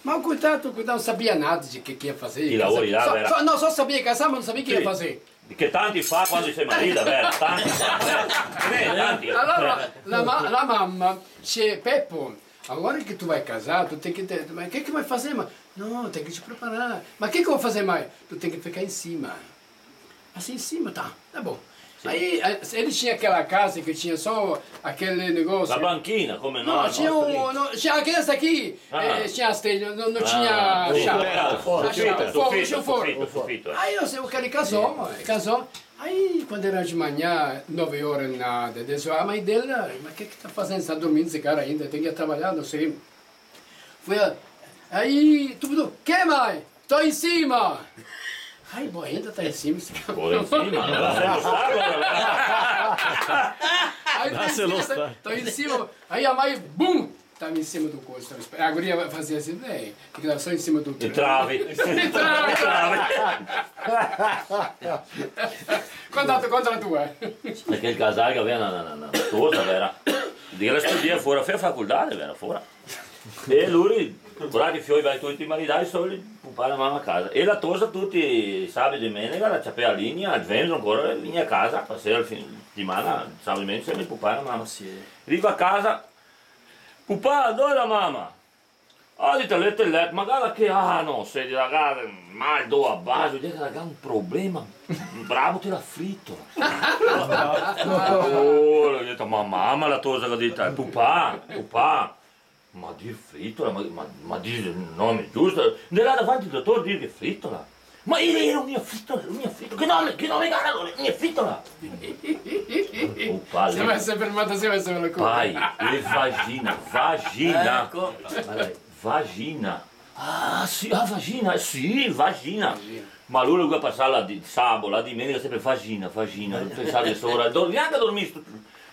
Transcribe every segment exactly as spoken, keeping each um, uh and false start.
Ma un coitato, un coitato, no savea nada de che, che fazea. Ti lavori là, so, vera? So, no, so savea casar, ma no savea che fazea. Sì. Che tanti fa quando se marida, vera? Tanti fa, vera? Eh, tanti. Alora, la ma-, la mama, dixe: "Pepo, agora che ti te va casar, ti te ten che, te, ma che, che te va fazar, ma?" "No, te ten che te preparar." "Ma che che te va fazar, ma?" "Ti te ten che ficar in sima." "Ah, sì, in sima, tá. Tá bom." Sì. Aí, eh, eles tinham aquela casa que tinha só aquele negócio. La banchina, come no, no, tinha nostra un, lì. No, tinha aquela aqui, ah, eh, tinha as telhas, não, não tinha chão. Ah, sofito, sofito, sofito, sofito. Aí, eu sei, o cara casou, mano, casou. Aí, quando era de manhã, nove horas, nada, dez horas, a mãe dele: "Mas o que que tá fazendo? Você tá dormindo, esse cara ainda tem que trabalhar, não sei." Foi a-, aí, tudo, "Que, mãe?" "Tô em cima!" "Ai, bom, ainda tá em cima esse cara." Pô, em cima, não, você não sabe, né? Aí, "Tô em cima, tô em cima." Aí a mãe, bum! Tava em cima do coisa, tava espe-, a guria fazia assim, né? Ficava só em cima do... Entrave. Entrave. Conta, conta la tua. Parché el casal che gaveva na, na, na, na tosa, vera? Che la studia fora, fea facoltà, vera, fora. E lori, guarda che i fioi, vai tuti maridai, solo el pupà e la mama a casa. E la tosa tuti i sabati e domenega la ciapea la linea, el venerdì ancora, e vegnea a casa, pasea el fin de setimana, sabato e domenega, el pupà e la mama. Sì. Riva a casa, "Pupà, dove xe la mama?" "Ah, dita, l'è te let, ma varda che, ah, no, se la ga mal do a base, dita, la ga un problema, bravo, te la fritola." Oh, la ga dito, "Ma mama, la tosa", la ga dito, "eh, pupà, pupà." "Ma dir fritola, ma, ma, ma dir el nome giusto? Ndè là davanti el dotor, dir che fritola." "Ma ela, ela, mia fritola, mia fritola. Che nome, che nome che ela, mia fritola?" Opa, se va sempre fermata, se va sempre la coda. Pai, e vagina, vagina. Eco. Vagina. "Ah, sì, ah, vagina, sì, vagina." Vagina. Ma lu, lu ga pasà la di-, sabo, la domenega, sempre vagina, vagina. Pensava de sora, dor-, gnanca dormir, sto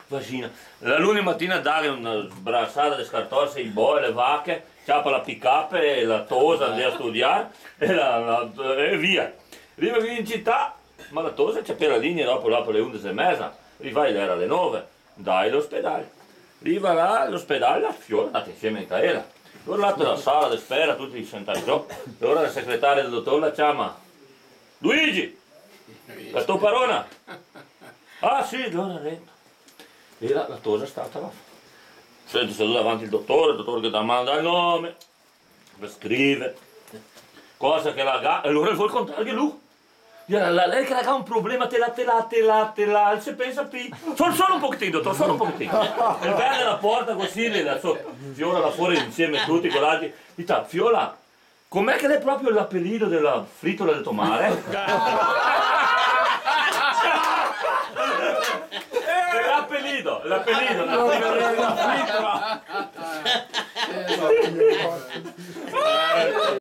Vagina. La luna matina dare una brasada de scartose, i boe, le vache, ciapa la pick-up e la tosa, ndea studiar, e la, la, e via. Riva in cità, ma la tosa ciapea la linea dopo, dopo le undese e meza, rivai, l'era le nove, ndai a l'ospedal. Riva là, a l'ospedal, la fiola ndea insieme anca ela. Lora là te la sala de spera, tuti sentai zo, lora la secretaria del dotor la ciama. "Luigi! La to parona?" "Ah, sì, lora rento." E la, la tosa sta, sta là. Sente, sta davanti el dotor, el dotor che te manda el nome, te scrive, cosa che la ga, e lora el vol contarghe lu. E la, la, lei che la ga un problema, te la, te la, te la, te la, el se pensa pi. "Sol-, solo un pochetin, dotor, solo un pochetin." E verde la porta cusì, la so fiola là fora insieme a tuti quei altri. Dita: "Fiola, com'è che l'è proprio l'apelido dela fritola de to mare?" L'apelido, l'apelido dela fritola.